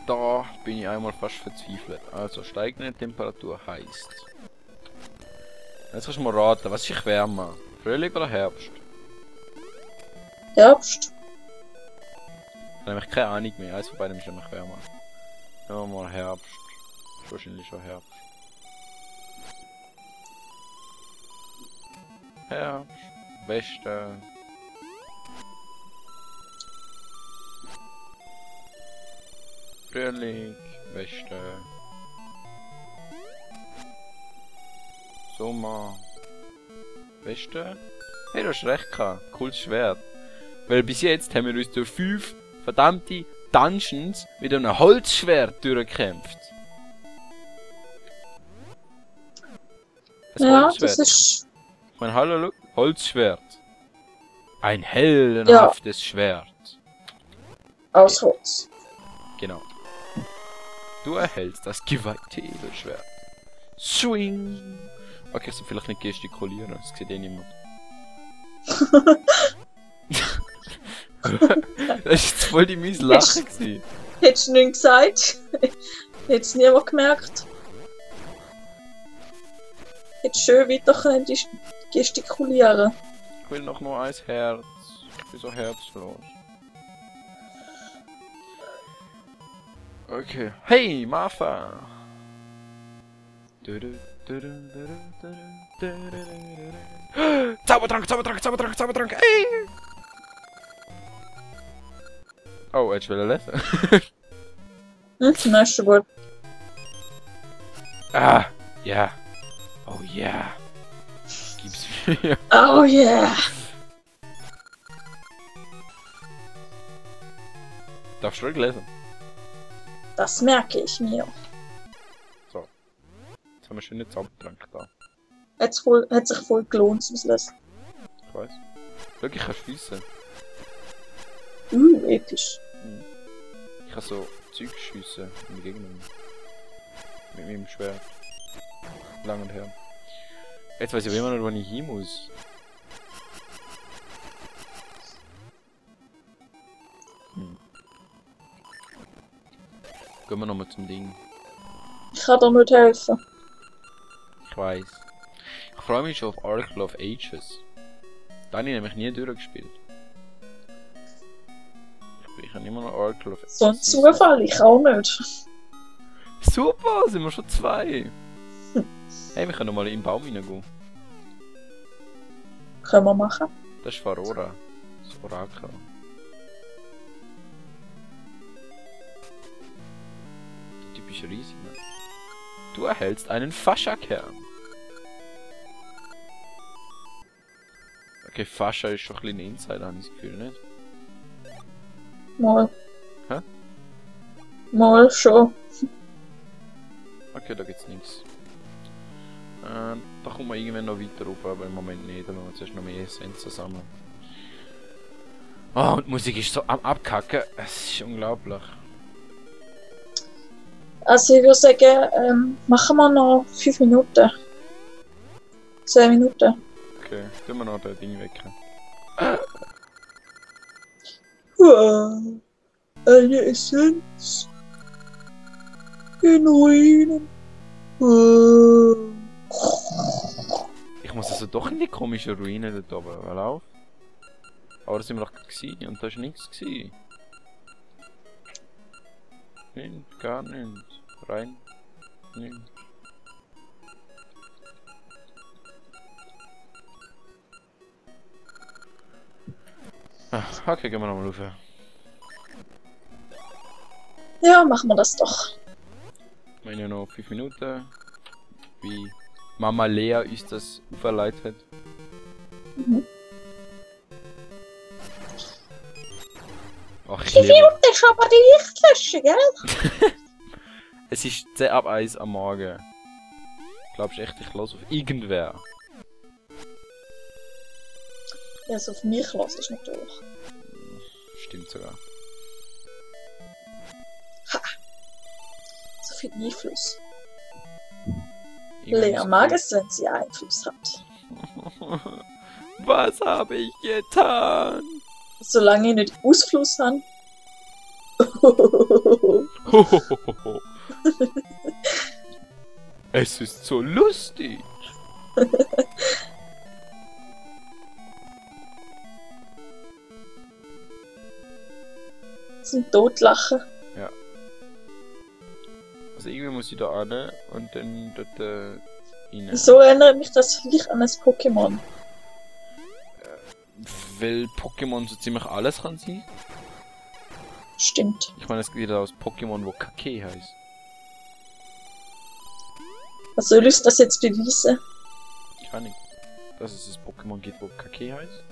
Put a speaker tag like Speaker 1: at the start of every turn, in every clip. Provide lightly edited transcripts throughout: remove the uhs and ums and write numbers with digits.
Speaker 1: Da bin ich einmal fast verzweifelt. Also steigende Temperatur heißt. Jetzt kannst du mal raten, was ist wärmer? Frühling oder Herbst?
Speaker 2: Herbst.
Speaker 1: Ich habe nämlich keine Ahnung mehr. Eins von beiden ist nämlich wärmer. Nehmen wir mal Herbst. Ist wahrscheinlich schon Herbst. Herbst. Westen. Frühling. Westen. Sommer. Westen. Hey, du hast recht gehabt. Cooles Schwert. Weil bis jetzt haben wir uns durch 5 verdammte Dungeons mit einem Holzschwert durchgekämpft. Ein
Speaker 2: Ja,
Speaker 1: Holzschwert.
Speaker 2: das ist.
Speaker 1: Ich meine, hallo, look. Holzschwert. Ein heldenhaftes Schwert.
Speaker 2: Aus Holz.
Speaker 1: Genau. Du erhältst das geweihte Edelschwert. Swing! Okay, ich soll vielleicht nicht gestikulieren, das sieht eh niemand. Das war jetzt voll die miese Lache gewesen.
Speaker 2: Hättest du nicht gesagt? Hättest du niemand gemerkt? Hättest schön weiter können gestikulieren.
Speaker 1: Ich will noch nur ein Herz. Ich bin so herzlos. Okay. Hey, Martha! Zaubertrank, Zaubertrank, Zaubertrank, Zaubertrank! Ey! Oh, hättest du lesen?
Speaker 2: Nein, ist schon gut.
Speaker 1: Ah, ja. Oh ja. Gib's mir.
Speaker 2: Oh yeah!
Speaker 1: Darfst du lesen?
Speaker 2: Das merke ich mir.
Speaker 1: So. Jetzt haben wir schöne Zaubertrank da.
Speaker 2: Hat sich voll gelohnt zum Lesen.
Speaker 1: Ich weiß. Schau, ich kann schiessen.
Speaker 2: Episch.
Speaker 1: Ich kann so Zeug schiessen in die Gegner. Mit meinem Schwert. Lang und her. Jetzt weiß ich immer noch, wo ich hin muss. Gehen wir nochmal zum Ding.
Speaker 2: Ich kann dir nicht helfen.
Speaker 1: Ich weiß. Ich freue mich schon auf Oracle of Ages. Da habe ich nämlich nie durchgespielt. Ich habe immer noch Oracle of Ages.
Speaker 2: So ein Zufall, ich auch nicht.
Speaker 1: Super, sind wir schon 2. Hey, wir können noch mal in den Baum reingehen.
Speaker 2: Können wir machen.
Speaker 1: Das ist Farora. Das Orakel. Der typische Riesige. Du erhältst einen Faschakern. Okay, Fascha ist schon ein bisschen Insider, habe ich das Gefühl, nicht?
Speaker 2: Mal.
Speaker 1: Hä?
Speaker 2: Mal schon.
Speaker 1: Okay, da gibt's nichts. Da kommen wir irgendwann noch weiter rauf, aber im Moment nicht, da müssen wir zuerst noch mehr Essenzen sammeln. Oh, und die Musik ist so am Abkacken, es ist unglaublich.
Speaker 2: Also ich würde sagen, machen wir noch 5 Minuten. 10 Minuten.
Speaker 1: Okay, tun wir noch das Ding wecken.
Speaker 2: Wow. Eine Essenz. In Ruinen. Wow.
Speaker 1: Ich muss also doch in die komischen Ruinen dort oben, weil auf. Aber da sind wir doch gewesen und da ist nichts gewesen. Nicht, gar nicht. Rein. Nicht. Okay, gehen wir nochmal rauf.
Speaker 2: Ja, machen wir das doch.
Speaker 1: Wir haben ja noch 5 Minuten. Wie Mama Lea uns das auferlegt hat.
Speaker 2: Mhm.
Speaker 1: Ach, ich
Speaker 2: 5
Speaker 1: liebe...
Speaker 2: Minuten ist aber die Lichtlösche, gell?
Speaker 1: Es ist 10 ab 1 am Morgen. Glaubst du echt, ich los auf irgendwer?
Speaker 2: Ja, so auf mich los ist natürlich.
Speaker 1: Stimmt sogar.
Speaker 2: So viel Einfluss.
Speaker 1: Irgendwie
Speaker 2: Lea
Speaker 1: so
Speaker 2: mag
Speaker 1: viel-
Speaker 2: es, wenn sie Einfluss hat.
Speaker 1: Was habe ich getan?
Speaker 2: Solange ich nicht Ausfluss habe.
Speaker 1: Hohohoho. Es ist so lustig.
Speaker 2: Zum Totlachen.
Speaker 1: Ja. Also irgendwie muss ich da an und dann dort rein.
Speaker 2: So erinnert mich das vielleicht an ein Pokémon.
Speaker 1: Weil Pokémon so ziemlich alles kann sein.
Speaker 2: Stimmt.
Speaker 1: Ich meine, es geht wieder aus Pokémon, wo Kake heißt.
Speaker 2: Was soll uns das jetzt beweisen?
Speaker 1: Keine Ahnung. Dass es ein Pokémon gibt, wo Kake heißt.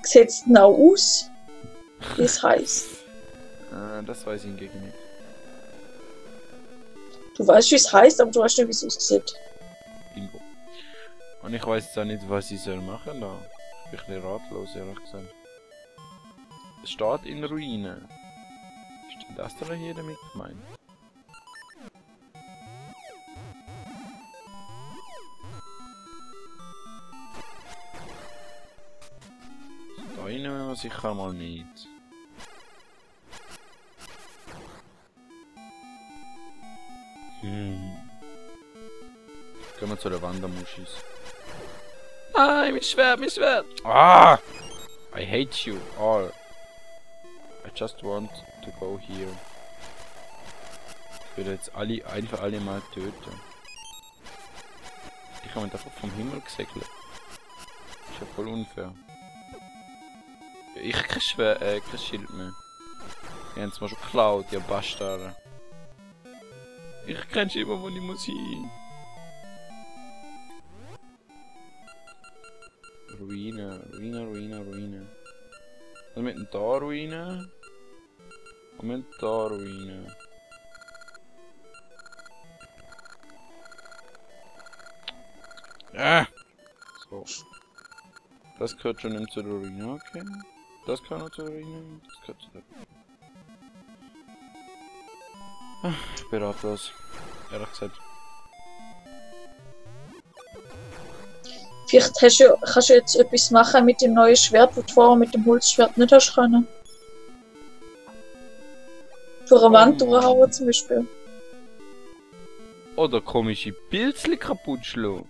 Speaker 2: Sieht es genau aus, wie es heisst?
Speaker 1: Das weiß ich hingegen nicht.
Speaker 2: Du weißt, wie es heisst, aber du weißt nicht, wie es aussieht.
Speaker 1: Bingo. Und ich weiß jetzt auch nicht, was ich soll machen da. Ich bin ein bisschen ratlos, ehrlich gesagt. Es steht in Ruinen. Ist denn das da hier damit gemeint? Da rein wollen wir sicher mal nicht. Gehen wir zu der Wandermuschis. Nein, mein Schwert, mein Schwert! Ah! I hate you all. I just want to go here. Ich will jetzt einfach alle mal töten. Die haben einfach vom Himmel gesegelt. Ist ja voll unfair. Ja, ich kein Schwert, kein Schild mehr. Die haben es mir schon geklaut, die Bastarde. Ich kenn's immer, wo ich muss hin. Ruine, Ruine, Ruine, Ruine. Dann mit da Ruine. Und mit da Ruine. So. Das gehört schon nicht zu der Ruine, okay. Das gehört noch zur Ruine, das gehört zu der Ruine. Ich bin ratlos. Ehrlich gesagt.
Speaker 2: Vielleicht kannst du jetzt etwas machen mit dem neuen Schwert, das du vorher mit dem Holzschwert nicht hast können. Durch eine Wand durchhauen zum Beispiel.
Speaker 1: Oder komische Pilzli kaputt schlagen.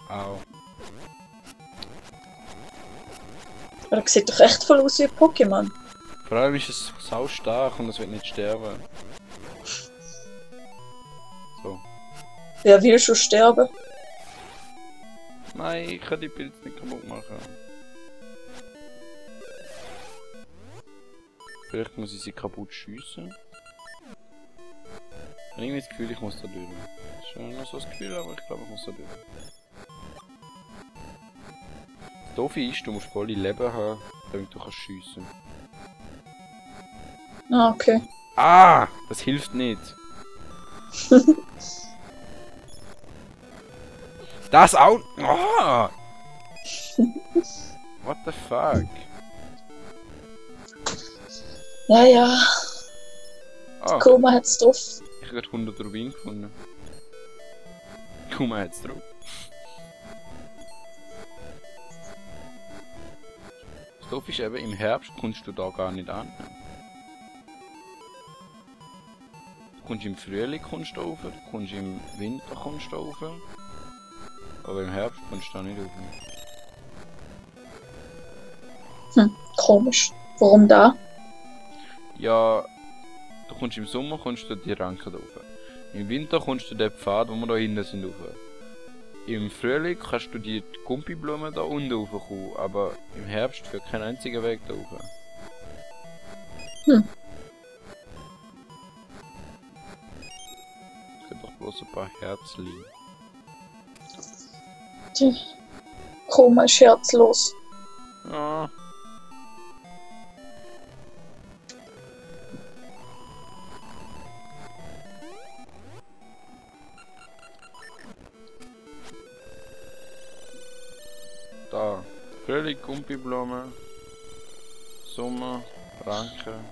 Speaker 1: Au.
Speaker 2: Aber das sieht doch echt voll aus wie ein Pokémon.
Speaker 1: Vor allem ist es sau stark und es wird nicht sterben. So.
Speaker 2: Wer will schon sterben?
Speaker 1: Nein, ich kann die Pilze nicht kaputt machen. Vielleicht muss ich sie kaputt schiessen. Ich habe irgendwie das Gefühl, ich muss da durch. Das ist schon noch so das Gefühl, aber ich glaube, ich muss da durch. Das Doofe ist, du musst volle Leben haben, damit du kannst schiessen.
Speaker 2: Ah, okay.
Speaker 1: Ah! Das hilft nicht. Das auch. Ah! What the fuck?
Speaker 2: Ja, ja.
Speaker 1: Ah,
Speaker 2: Kuma hat's drauf.
Speaker 1: ich habe gerade 100 Rubin gefunden. Kuma hat's drauf. Das Doof ist eben, im Herbst kommst du da gar nicht an. Du kommst im Frühling kommst du rauf, du kommst im Winter kommst du rauf. Aber im Herbst kommst du da nicht rauf.
Speaker 2: Komisch. Warum da?
Speaker 1: Ja, du kommst im Sommer kommst du die Ranken rauf. Im Winter kommst du den Pfad, wo wir da hinten sind, rauf. Im Frühling kannst du die Gumpiblumen da unten raufkommen, aber im Herbst führt kein einziger Weg da rauf. Es gibt doch bloß ein paar Herzli.
Speaker 2: Die Kuma ist herzlos.
Speaker 1: Ja. Da. Frühling, Gumpiblumen. Sommer, Ranken.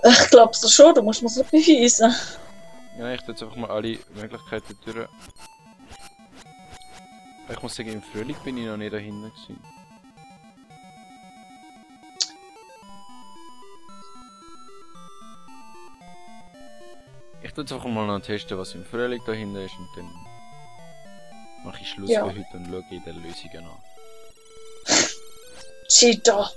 Speaker 2: Ich glaub's dir schon, du musst mir's nicht beweisen.
Speaker 1: Ja, ich tue jetzt einfach mal alle Möglichkeiten durch. Ich muss sagen, im Frühling bin ich noch nicht dahinter gewesen. Ich tue jetzt einfach mal noch testen, was im Frühling dahinter ist und dann mache ich Schluss für heute und schaue in den Lösungen an.
Speaker 2: Cheater!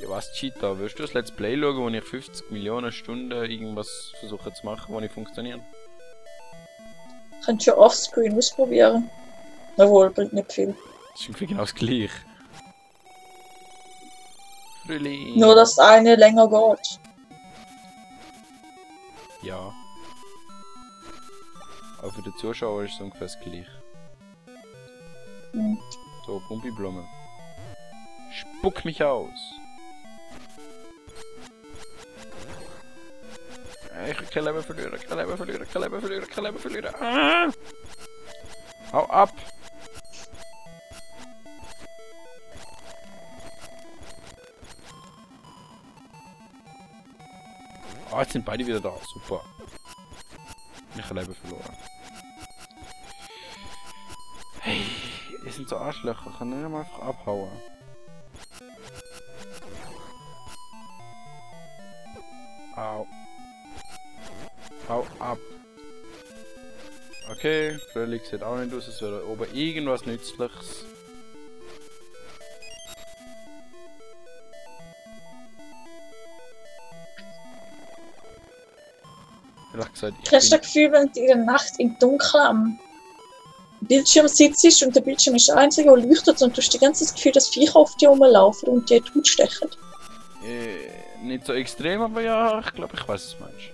Speaker 1: Ja, was Cheetah? Willst du das Let's Play schauen, wo ich 50 Millionen Stunden irgendwas versuche zu machen, wo nicht funktioniert?
Speaker 2: Könntest du ja offscreen ausprobieren. Jawohl, bringt nicht viel.
Speaker 1: Das ist irgendwie genau das gleiche. Frühling!
Speaker 2: Nur, dass das eine länger geht.
Speaker 1: Ja. Aber für die Zuschauer ist es ungefähr das gleiche.
Speaker 2: Hm.
Speaker 1: So, Gummiblume. Spuck mich aus! Ich kann Leben verlieren, kann Leben verlieren, kann Leben verlieren, kann Leben verlieren. Ah! Hau ab! Oh, jetzt sind beide wieder da. Super. Ich habe Leben verloren. Hey, die sind so Arschlöcher. Ich kann nicht mal einfach abhauen. Au. Hau ab. Okay, Fröhling sieht auch nicht aus, als wäre da oben irgendwas Nützliches. Ehrlich gesagt,
Speaker 2: Hast du das Gefühl, wenn du in der Nacht im Dunkeln am Bildschirm sitzt und der Bildschirm ist der einzige, der leuchtet und du hast die ganze Zeit das Gefühl, dass Viecher auf dich rumlaufen und dir in die Haut stechen?
Speaker 1: Nicht so extrem, aber ja, ich glaube, ich weiß, was du meinst.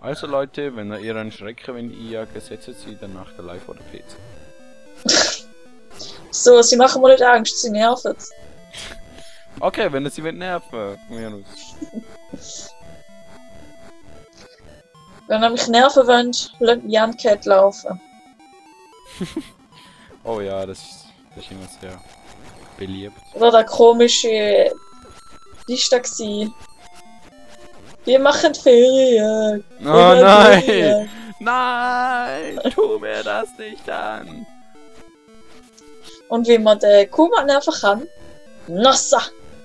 Speaker 1: Also Leute, wenn ihr einen Schrecken einjagen, setzt sie dann nach der Live oder PC.
Speaker 2: So, sie machen mir nicht Angst, sie nerven.
Speaker 1: Okay, wenn ihr sie nerven wollt, von mir aus.
Speaker 2: Wenn ihr mich nerven wollt, lasst Jan Cat laufen.
Speaker 1: Oh ja, das ist immer sehr beliebt.
Speaker 2: Oder der komische Liste gsi. Wir machen Ferien.
Speaker 1: Oh nein! Nein! Tu mir das nicht an!
Speaker 2: Und wie man den Kuhmann nerven kann? Nossa!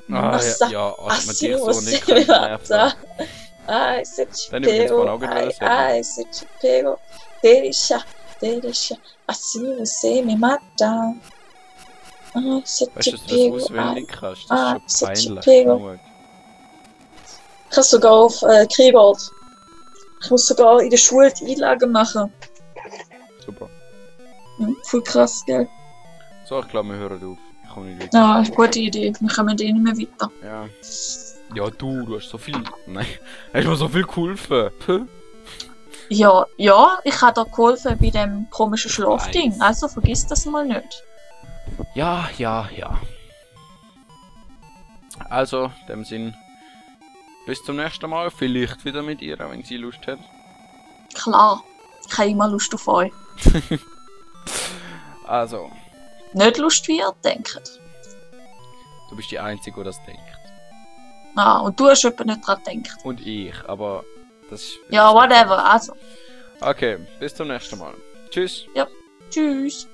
Speaker 2: Nossa!
Speaker 1: Ja, als man
Speaker 2: Assim
Speaker 1: dich so nicht
Speaker 2: você
Speaker 1: nerven.
Speaker 2: mata. Ai, se te
Speaker 1: Dann übrigens
Speaker 2: pego.
Speaker 1: von Augen
Speaker 2: Ai,
Speaker 1: wieder
Speaker 2: ai, se te pego. Deixa, deixa. Assim você me mata. Ai, se
Speaker 1: Weißt du,
Speaker 2: te
Speaker 1: dass du das
Speaker 2: pego.
Speaker 1: auswendig
Speaker 2: Ai.
Speaker 1: kannst?
Speaker 2: Ah,
Speaker 1: Das ist schon
Speaker 2: se te
Speaker 1: peinlich
Speaker 2: pego.
Speaker 1: genug.
Speaker 2: Ich kann sogar auf Keyboard. Ich muss sogar in der Schule die Einlagen machen.
Speaker 1: Super.
Speaker 2: Voll krass, gell?
Speaker 1: So, ich glaube, wir hören auf. Ich komme nicht weiter.
Speaker 2: Ja, ist eine gute Idee. Wir kommen eh nicht mehr weiter.
Speaker 1: Ja. Ja, du hast so viel. Nein, hast mir so viel geholfen. Puh.
Speaker 2: Ja, ja, ich habe dir geholfen bei dem komischen Schlafding.
Speaker 1: Nice.
Speaker 2: Also vergiss das mal nicht.
Speaker 1: Ja. Also, in dem Sinn. Bis zum nächsten Mal. Vielleicht wieder mit ihr, wenn sie Lust hat.
Speaker 2: Klar, ich habe immer Lust auf euch.
Speaker 1: Also,
Speaker 2: Nicht Lust, wie ihr denkt.
Speaker 1: du bist die Einzige, die das denkt.
Speaker 2: Ah, und du hast etwa nicht dran gedacht.
Speaker 1: Und ich, aber das ist...
Speaker 2: Ja, whatever, also.
Speaker 1: Okay, bis zum nächsten Mal. Tschüss.
Speaker 2: Tschüss.